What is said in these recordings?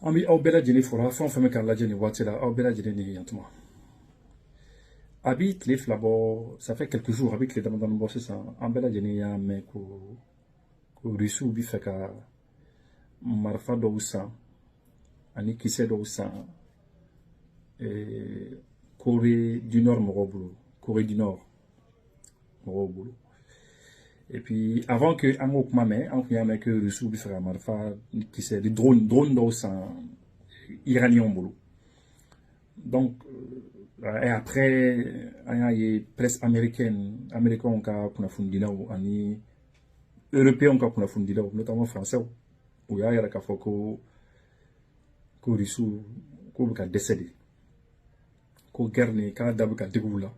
An bɛ aw bɛɛ lajɛlen fora fɛn o fɛn bɛ k'a lajɛ nin waati la, aw bɛɛ lajɛlen ni yantuma. A bi tile 2 bɔ, ça fait quelques jours, a bi tile damadɔni bɔ sisan, an bɛɛ lajɛlen y'a mɛn ko Rusiw bi fɛ ka marifa dɔw san ani kisɛ dɔw san Corée du Nord mɔgɔw bolo, Corée du Nord mɔgɔw bolo. Et puis avant que an k'o kuma mɛn, an tun y'a mɛn que Rusiw bɛ fɛ ka marifa kisɛ di drone dɔw san Iraniyɛnw bolo. Donc et après, an y'a ye presse américaine, américains ka kunnafonidilaw ani européens ka kunnafonidilaw, notamment français, u y'a yira k'a fɔ ko Rusiw k'u bɛ ka dɛsɛ de, ko guerre nin k'a da bɛ ka digi u la,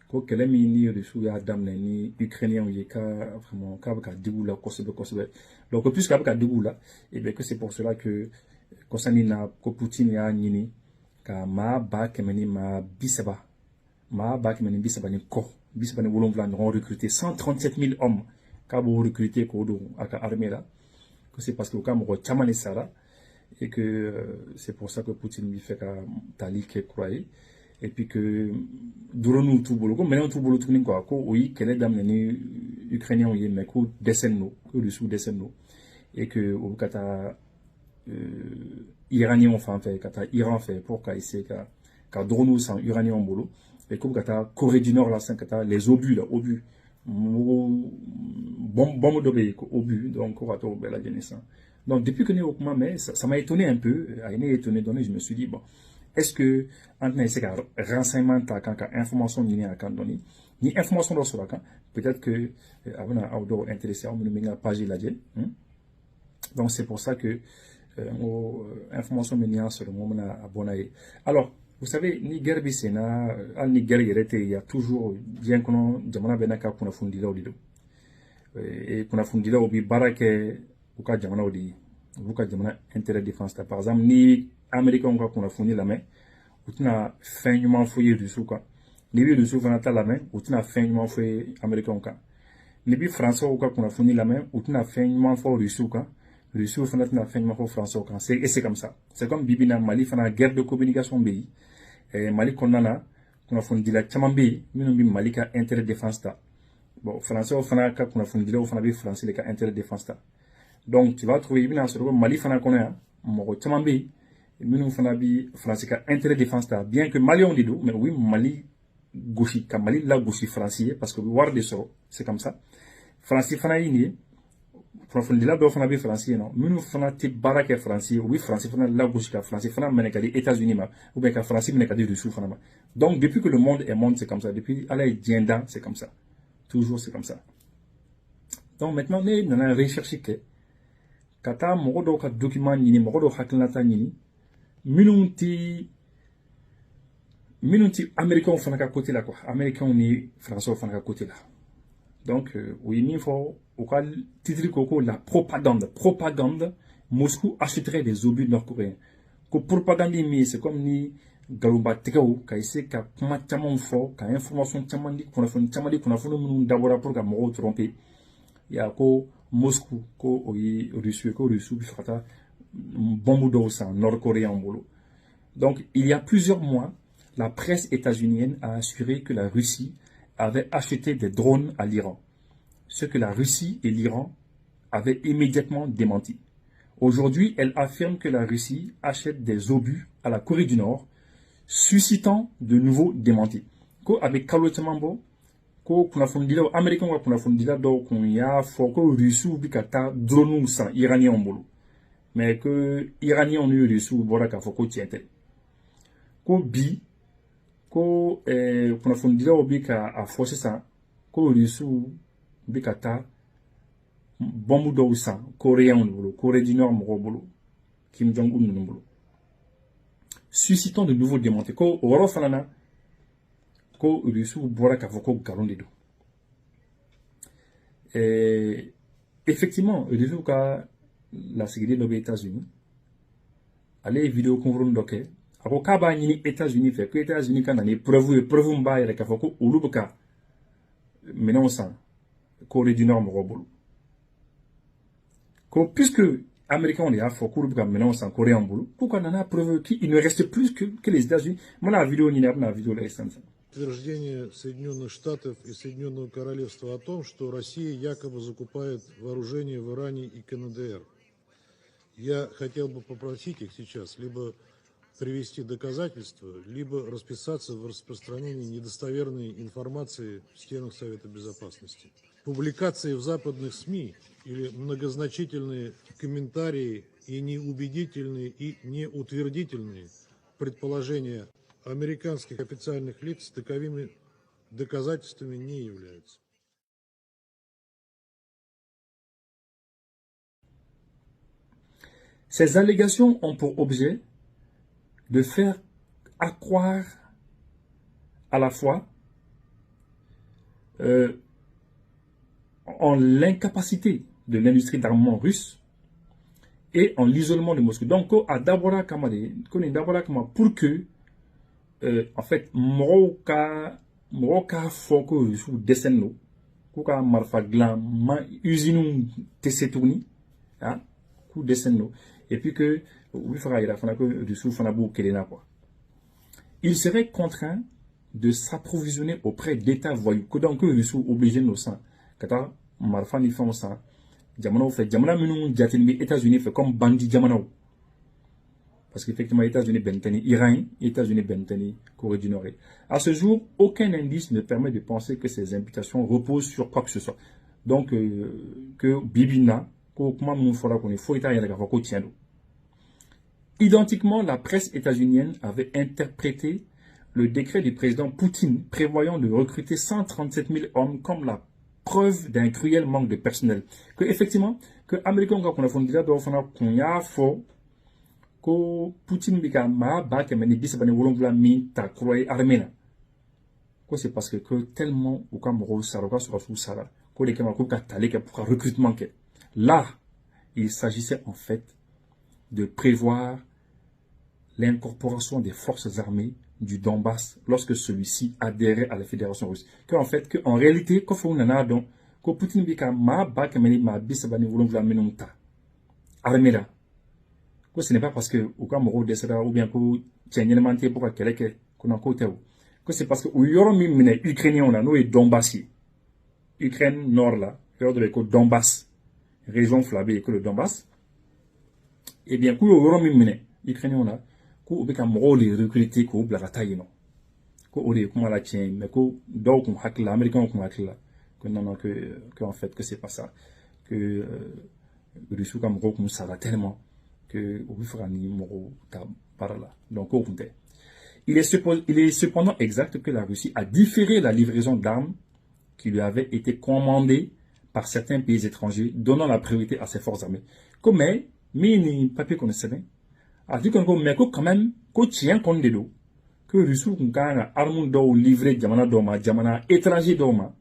ko kɛlɛ min ni Rusiw y'a daminɛ ni Ukrainiens ye, ka vraiment k'a bɛ ka digi u la kosɛbɛ kosɛbɛ. Donc puisque a bɛ ka digi u la, et bien que c'est pour cela que kɔsani na ko Poutine y'a ɲini ka maa 130 000, maa 130 000 ni kɔ, 37 ɲɔgɔn recruter, 137 000 hommes, k'a b'o recruter k'o don a ka armée la, que c'est parce que u ka mɔgɔ caman de sara et que c'est pour ça que Poutine bɛ fɛ ka tali kɛ kura ye. Et puis que drone t'u bolo, ko minɛnw t'u bolo tuguni quoi, ko o ye kɛlɛ daminɛ ni Ukrainiens ye, mais ko dɛsɛlen don, ko Rusiw dɛsɛlen don et que u bɛ ka taa Iraniens fan fɛ, ka taa Iran fɛ pour ka essayer ka drones san Iraniens bolo, et ko bɛ ka taa Corée du Nord la sisan, ka taa les obus là, obus, mugu bombe dɔ bɛ yen ko obus, donc ko ka t'o bɛɛ lajɛlen san. Donc depuis que ne y'o kuma mɛn, ça m'a étonné un peu, a ye ne étonné. Donc je me suis dit, bon, est-ce que an tɛna se ka renseignement ta kan, ka information ɲini a kan dɔɔni, ni information dɔ sɔrɔ a kan, peut-être que a bɛna aw dɔw intéressé, aw minnu bɛ n ka page lajɛ. Donc c'est pour ça que n ko information min y'a sɔrɔ, n ko n bɛna a bɔ n'a ye. Alors vous savez, ni guerre bɛ sen na, hali ni guerre yɛrɛ tɛ yen, il y a toujours, diɲɛ kɔnɔ jamana bɛɛ n'a ka kunnafonidilaw de don, et kunnafonidilaw bɛ baara kɛ u ka jamanaw de ye, u b'u ka jamana intérêt défense ta. Par exemple, ni Américains ka kunnafoni lamɛn, u tɛna fɛn ɲuman fɔ ye Rusiw kan. N'i bɛ Rusiw fana ta lamɛn, u tɛna fɛn ɲuman fɔ ye Américains kan. N'i bɛ Français ka kunnafoni lamɛn, u tɛna fɛn ɲuman fɔ Rusiw kan, Rusiw fana tɛna fɛn ɲuman fɔ Français kan. C'est et c'est comme ça, c'est comme bibi na Mali fana, guerre de communication bɛ yen Mali kɔnɔna na. Kunnafonidila caman bɛ yen minnu bɛ Mali ka intérêt défense ta. Bon, Français fana ka kunnafonidilaw fana bɛ Français de ka intérêt défense ta. Donc tu vas trouver, i bɛna sɔrɔ ko Mali fana kɔnɔ yan, mɔgɔ caman bɛ yen minnu fana bɛ Faransi ka intérêt défense ta, bien que Maliyɛnw de don, mais u bɛ Mali gosi, ka Mali lagosi Faransi ye, parce que u bɛ wari de sɔrɔ. C'est comme ça. Faransi fana ye nin ye, kunnafonidila dɔw fana bɛ Faransi yen nɔ minnu fana tɛ baara kɛ Faransi ye, u bɛ Faransi fana lagosi, ka Faransi fana minɛ ka di États-Unis ma, ou bien ka Faransi minɛ ka di Rusiw fana ma. Donc depuis que le monde est monde, c'est comme ça. Depuis Ala ye diɲɛ dan, c'est comme ça, toujours c'est comme ça. Donc maintenant, ne nana recherche kɛ, ka taa mɔgɔ dɔw ka document ɲini, mɔgɔ dɔw hakilinata ɲini, minnu ti Américains fana ka côté la quoi, Américains ni Français fana ka côté la. Donc u ye min fɔ, u ka titre ko la propagande, propagande, Moscou achèterait des obus nord-coréens. Ko propagande min, c'est comme ni nkalonbatigɛw ka essayer ka kuma caman fɔ, ka information caman di, kunnafoni caman di, kunnafoni minnu dabɔra pour ka mɔgɔw tromper ya, ko Moscou, ko o ye Russie ye, ko Russie bɛ fɛ ka taa bombe dɔw san nord-coréen bolo. Donc il y a plusieurs mois, la presse états-unienne a assuré que la Russie avait acheté des drones à l'Iran, ce que la Russie et l'Iran avaient immédiatement démenti. Aujourd'hui, elle affirme que la Russie achète des obus à la Corée du Nord, suscitant de nouveaux démentis. Ko a bɛ kalo caman bɔ, ko kunnafonidilaw américain ka kunnafonidila dɔw kun y'a fɔ ko Rusiw bɛ ka taa dronew san Iraniyɛnw bolo, mais que Iraniyɛnw ni Rusiw bɔra k'a fɔ ko tiɲɛ tɛ. Ko bi ko kunnafonidilaw bɛ ka a fɔ sisan ko Rusiw bɛ ka taa bɔnbu dɔw san Coréenw bolo, Corée du Nord mɔgɔw bolo, Kim Jong-un ninnu bolo, suscitant de nouveaux démentis. Ko o yɔrɔ fana na, ko Rusiw bɔra k'a fɔ ko nkalon de don. Effectivement, Rusiw ka lasigiden dɔ bɛ États-Unis, ale ye vidéo kunkurunin dɔ kɛ, a ko k'a b'a ɲini États-Unis fɛ ko États-Unis ka na ni preuve ye, preuve min b'a yɛrɛ k'a fɔ ko olu bɛ ka minɛnw san Corée du Nord mɔgɔw bolo, ko puisque Américains de y'a fɔ k'olu bɛ ka minɛnw san Coréens bolo, k'u ka na n'a preuve, qu'il ne reste plus que les États-Unis. N bɛna vidéo ɲini, a bɛna vidéo lajɛ sisan. Утверждение Соединенных Штатов и Соединенного Королевства о том, что Россия якобы закупает вооружение в Иране и КНДР. Я хотел бы попросить их сейчас либо привести доказательства, либо расписаться в распространении недостоверной информации в стенах Совета Безопасности. Публикации в западных СМИ или многозначительные комментарии и неубедительные и неутвердительные предположения американских официальных лиц таковыми доказательствами не являются. Ces allégations ont pour objet de faire accroire à la fois en l'incapacité de l'industrie d'armement russe et en l'isolement de Moscou. Donc, a dabɔra kama de, ko nin dabɔra kama pour que en fait mɔgɔw k'a fɔ ko Rusiw dɛsɛlen don, k'u ka marifa dilan ma usines tɛ se tuguni, ah, k'u dɛsɛlen don, et puis que u bɛ fɛ k'a yira fana ko Rusiw fana b'u kelen na, quoi. Il serait contraint de s'approvisionner auprès d'États voyous. Ko donc que Rusiw obligé don sisan ka taa marifa ni fɛnw san jamanaw fɛ, jamana minnu jatelen bɛ États-Unis fɛ comme bandit jamanaw. Parce qu'effectivement, États-Unis bɛn tɛ ni Iran, États-Unis bɛn tɛ ni Corée du Nord. À ce jour, aucun indice ne permet de penser que ces imputations reposent sur quoi que ce soit. Donc, que bibina, ko kuma minnu fɔra kɔni, foyi t'a yɛrɛ k'a fɔ ko tiɲɛ don. Identiquement, la presse états-unienne avait interprété le décret du président Poutine prévoyant de recruter 137 000 hommes comme la preuve d'un cruel manque de personnel. Que effectivement, que Américains ka kunnafonidila dɔw fana kun y'a fɔ ko Poutine bɛ ka maa 137 000 min ta kura ye armée la, ko c'est parce que tellement u ka mɔgɔw sara, u ka sɔrɔdasiw sara, k'o de kama k'u ka tali kɛ pour ka recrutement kɛ. Là, il s'agissait en fait de prévoir l'incorporation des forces armées du Donbass lorsque celui-ci adhérait à la Fédération russe. Que en fait, que en réalité, kɔfɛ u nana dɔn ko Poutine bɛ ka maa 137 000 minnu ta armée la, ko ce n'est pas parce que u ka mɔgɔw dɛsɛra ou bien ko cɛ ɲɛnɛman tɛ bɔ ka kɛlɛ kɛ, ko non, k'o tɛ o, ko c'est parce que u yɔrɔ min minɛ Ukrainiens na, n'o ye Donbass ye, Ukraine nord la, yɔrɔ dɔ bɛ yen ko Donbass, région fila bɛ yen ko le Donbass, eh bien k'u y'o yɔrɔ min minɛ Ukrainiens na, ko u bɛ ka mɔgɔw de recruter k'o bila ka taa yen nɔ, ko o de ye kuma la tiɲɛ ye. Mais ko dɔw kun hakili la, Américains kun hakili la que non, non, que en fait que c'est pas ça, que Rusiw ka mɔgɔw kun sara tellement que u bɛ fɛ ka nin mɔgɔw ta baara la. Donc k'o kun tɛ. Il est cependant exact que la Russie a différé la livraison d'armes qui lui avait été commandée par certains pays étrangers, donnant la priorité à ses forces armées. Ko mais min ni papier kɔni sɛbɛn a ti kɔni ko, mais ko quand même ko tiɲɛ kɔni de don que Rusiw kun kan ka armes dɔw livrer jamana dɔw ma, jamana étranger dɔw ma,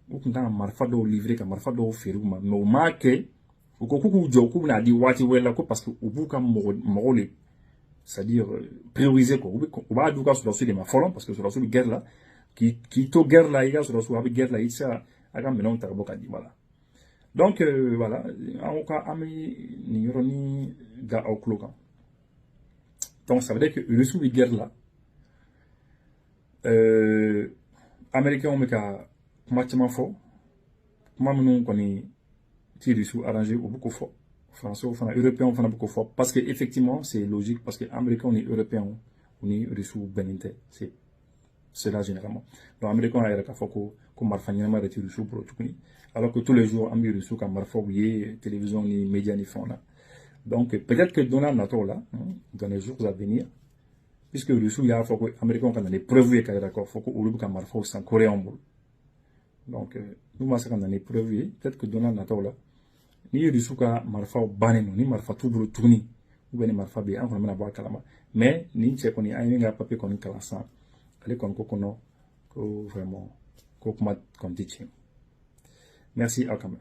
u kun kan ka marifa dɔw livrer, ka marifa dɔw feere u ma, mais u m'a kɛ. U ko k'u k'u jɔ, k'u bɛna di waati wɛrɛ la, ko parce que u b'u ka mɔgɔ mɔgɔw de, c'est-à-dire prioriser, quoi. U b'a d'u ka sɔrɔdasiw de ma fɔlɔ, parce que sɔrɔdasiw bɛ guerre la, k'i to guerre la, i ka sɔrɔdasiw a bɛ guerre la, i tɛ se ka a ka minɛnw ta ka bɔ ka di. Voilà. Donc voilà, an ko an bɛ nin yɔrɔnin da aw tulo kan. Donc ça veut dire que Rusiw bɛ guerre la, Américains bɛ ka kuma caman fɔ, kuma minnu kɔni ti Rusiw arranger, u bɛ k'o fɔ. Français fana, Européens fana bɛ k'o fɔ, parce que effectivement c'est logique, parce que Américains ni Européens u ni Rusiw bɛnnen tɛ, c'est cela généralement. Donc Américains y'a yɛrɛ k'a fɔ ko marifa ɲɛnama yɛrɛ tɛ Rusiw bolo tuguni, alors que tous les jours an bɛ Rusiw ka marifaw ye télévision ni média ni fɛnw na. Donc peut-être que don n'a nataw la, dans les jours à venir, puisque Rusiw y'a fɔ ko Américains ka na ni preuve ye k'a yira k'a fɔ ko olu bɛ ka marifaw san Coréens bolo, donc n'u ma se ka na ni preuve ye, peut-être que don n'a nataw la, n'i ye Rusiw ka marifaw bannen don, ni marifa t'u bolo tuguni, ou bien ni marifa bɛ yen, an kɔni bɛna bɔ a kalama. Mais nin cɛ kɔni, an ye min ka papier kɔni kalan sisan, ale kɔni ko kɔnɔ ko vraiment ko kuma kɔni tɛ tiɲɛ. Merci, aw ka mɛn.